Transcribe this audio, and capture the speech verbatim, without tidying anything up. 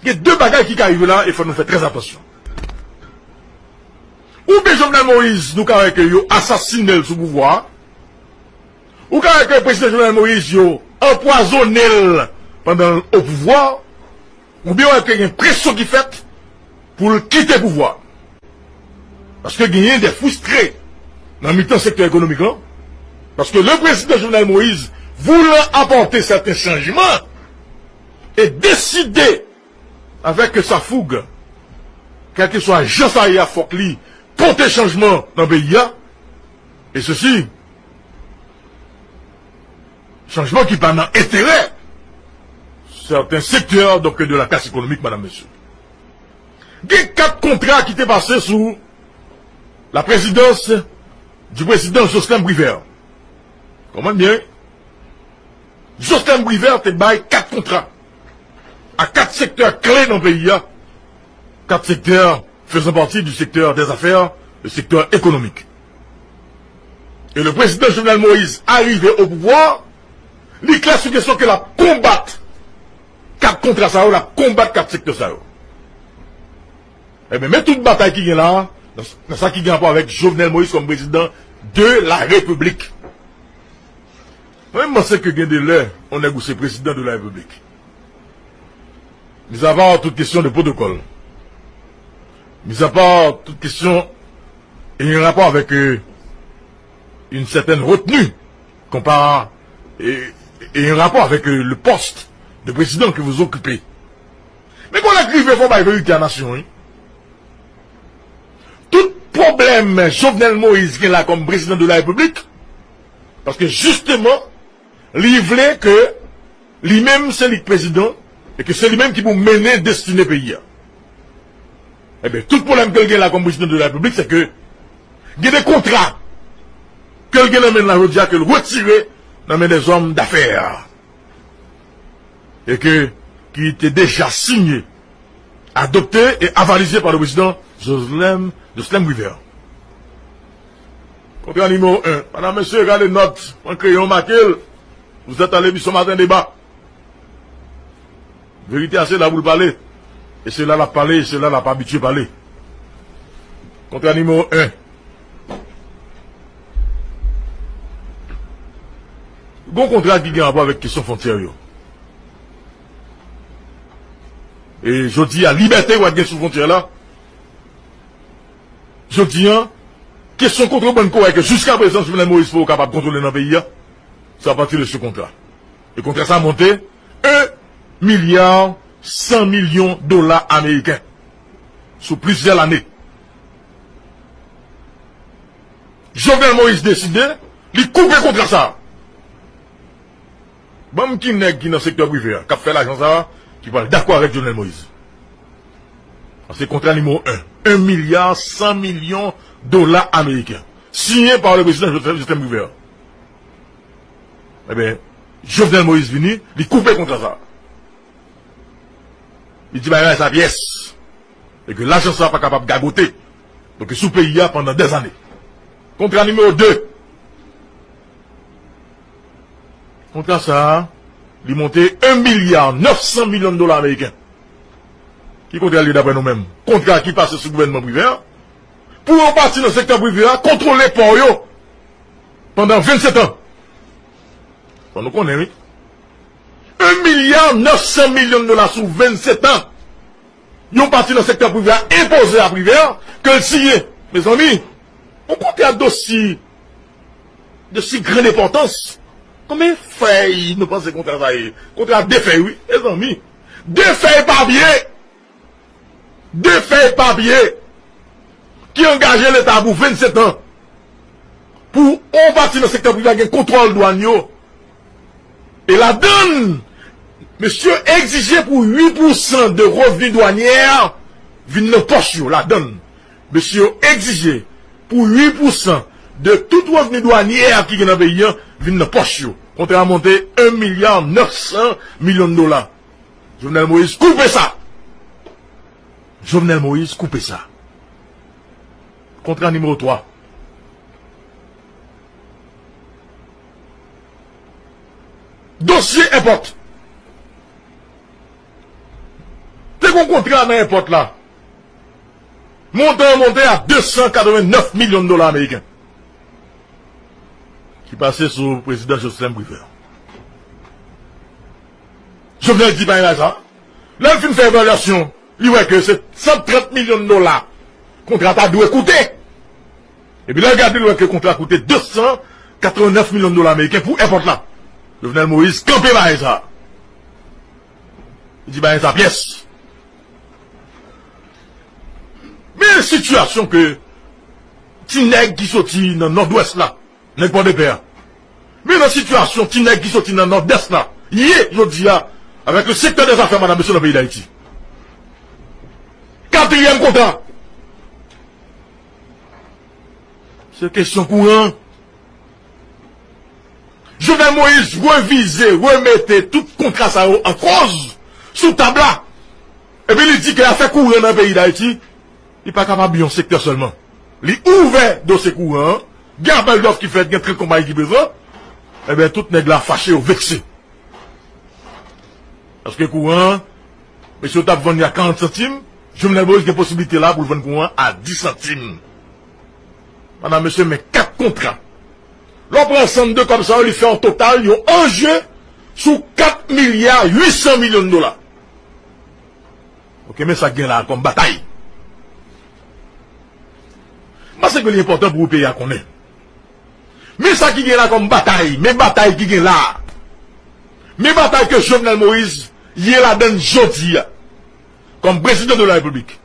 Gen de bagay ki ka rive la e fò nou fè trè atansyon. Oubyen Jovenel Moïse, nou ka wè ke yo asasinen l sou pouvwa a. Ou ka wè ke prezidan Jovenel Moïse, yo anpwazonnen l pandan l o pouvwa. Oubyen wè ke gen presyon ki fèt pou l kite pouvwa. Paske genyen de fristre nan mitan sektè ekonomik lan. Paske le président Jovenel Moïse, voulant apporter certains changements, et décidé avec sa fougue, kèlkeswa jan sa ye a, fòk li pote chanjman nan peyi a. E sesi, chanjman ki pa nan enterè sèten sektè, donk, de la klas ekonomik, madam, mesye. Gen kat kontra ki te pase sou la présidence du président Jocelyn Privert. Konprann byen, wi. Jocelyn Privert te bay kat kontra a kat sektè kle nan peyi a, kat sektè faisant partie du secteur des affaires, le secteur économique. Et le président Jovenel Moïse arrivé au pouvoir, li klè sou kesyon ke l ap konbat kat kontra sa yo, l ap konbat kat sektè sa yo. Ebyen, men tout batay ki gen la, nan, nan sa ki gen rapò avèk Jovenel Moïse kòm président de la République. Mwen, m panse ke gen de lè, yon nèg ou se président de la République. Mis à part toute question de protocole, mis à part toute question ayant rapport avec, euh, une certaine retenue, qu'on parle, et, et un rapport avec, euh, le poste de président que vous occupez. Men kon lè k rive, fò bay verite a nasyon, wi. Tout pwoblèm Jovenel Moïse gen la kòm président de la République, paske jisteman, li vle ke li menm se li k prezidan e ke se li menm ki pou mennen destine peyi a. Ebyen, tout pwoblèm ke l gen la kòm président de la République, se ke gen de kontra ke l gen nan men l la jodi a, ke l retire nan men dèzòm dafè, e ke, ki te deja sinye, adopté et avalisé par le président Jocelyn, Jocelyn Privert. Kontra nimewo en. Madam, mesye, gade nòt, pran kreyon, make l. Vous êtes à l'émission Matin Débat. Verite a se la pou l pale. E se la l ap pale, e se la l ap abitye pale. Kontra nimewo en. Gon kontra ki gen rapò avèk kesyon fwontyè yo. E jodi a, libète w ap gen sou fwontyè la. Jodi a, kesyon kontrebann ke w wè ke jiskaprezan Jovenel Moïse poko kapab kontwole nan peyi a, se apati de se kontra. E kontra sa monte un milya san milyon dola ameriken sou plizyè lane. Jovenel Moïse deside, li koupe kontra sa. Ban m ki nèg ki nan sektè prive a, k ap fè lajan sa a, ki pral dakò avèk Jovenel Moïse. Sa se kontra nimewo en. Un milya san milyon dola ameriken. Siyen pa le prezidan Jovenel, Jovenel Moïse. Ebyen, Jovenel Moïse vini, li koupe kontra sa. Li di bagay sa pyès. E ke lajan sa pa kapab gagote. Donk, sou peyi a pandan dèzane. Kontra nimewo de. Kontra sa a, li monte un milya nèf san milyon dola ameriken. Ki kontra l ye daprè nou menm? Kontra ki pase sou gouvènman prive a, pou yon pati nan sektè prive a kontwole pò yo pandan vennsèt an. Fò nou konnen, wi. Un milya nèf san milyon dola sou vennsèt an. Yon pati nan sektè prive a enpoze a Privert ke l siyen. Mezanmi, yon kontra dosi, dosi grann enpòtans. Konbyen fèy nou panse kontra sa ye? Kontra de fèy, wi, mezanmi. De fèy papye. De fèy papye ki angaje Leta pou vennsèt an. Pou yon pati nan sektè prive a gen kontwòl dwàn yo. E ladann, mesye yo egzije pou uit pousan de revni dwanyè vin nan pòch yo. Ladann, mesye yo egzije pou uit pousan de tout revni dwanyè ki gen nan peyi a vin nan pòch yo. Kontra a monte un milya nèf san milyon dola. Jovenel Moïse koupe sa. Jovenel Moïse koupe sa. Kontra nimewo twa. Dosye èpòt. Te Pran kontra nan èpòt la. Montan an monte a de san katrevennnèf milyon dola ameriken ki pase sou prezidan Jocelerme Privert. Jovenel di pa gen sa. Lè l fin fè evalyasyon, li wè ke se san trant milyon dola kontra ta dwe koute. Epi lè l gade, l wè ke kontra koute de san katrevennnèf milyon dola ameriken pou èpòt la. Jovenel Moïse kanpe bagay sa. Li di bagay sa pyès. Men sitiyasyon ke ti nèg ki soti nan Nòdwès la, nèg Pòdepè a. Men nan sitiyasyon ti nèg ki soti nan Nòdès la ye jodi a, avèk le sektè dèzafè, madam, mesye, nan peyi Dayiti. Katriyèm kontra. Se kesyon kouran. Jovenel Moïse revize, remete tout kontra sa yo an koz sou tab la. Epi li di ke afè kouran nan peyi Dayiti, li pa kapab yon sektè sèlman. Li ouvè dosye kouran an, gen apèl dòf ki fèt, gen trant konpayi ki prezan. Ebyen, tout nèg la fache, yo vekse. Paske kouran an, mesye yo t ap vann li a karant santim, Jovenel Moïse gen posiblite la pou l vann kouran an a dis santim. Madam, mesye, men kat kontra. Lè w pran ansanm de kòb sa yo, li fè yon total, yon anje sou kat milya uit san milyon dola. Ok, men sa k gen la a kòm batay. M panse ke li enpòtan pou peyi a konnen. Men sa ki gen la kòm batay, men batay ki gen la a. Men batay ke Jovenel Moïse ye ladann jodi a, kòm prezidan de la repiblik.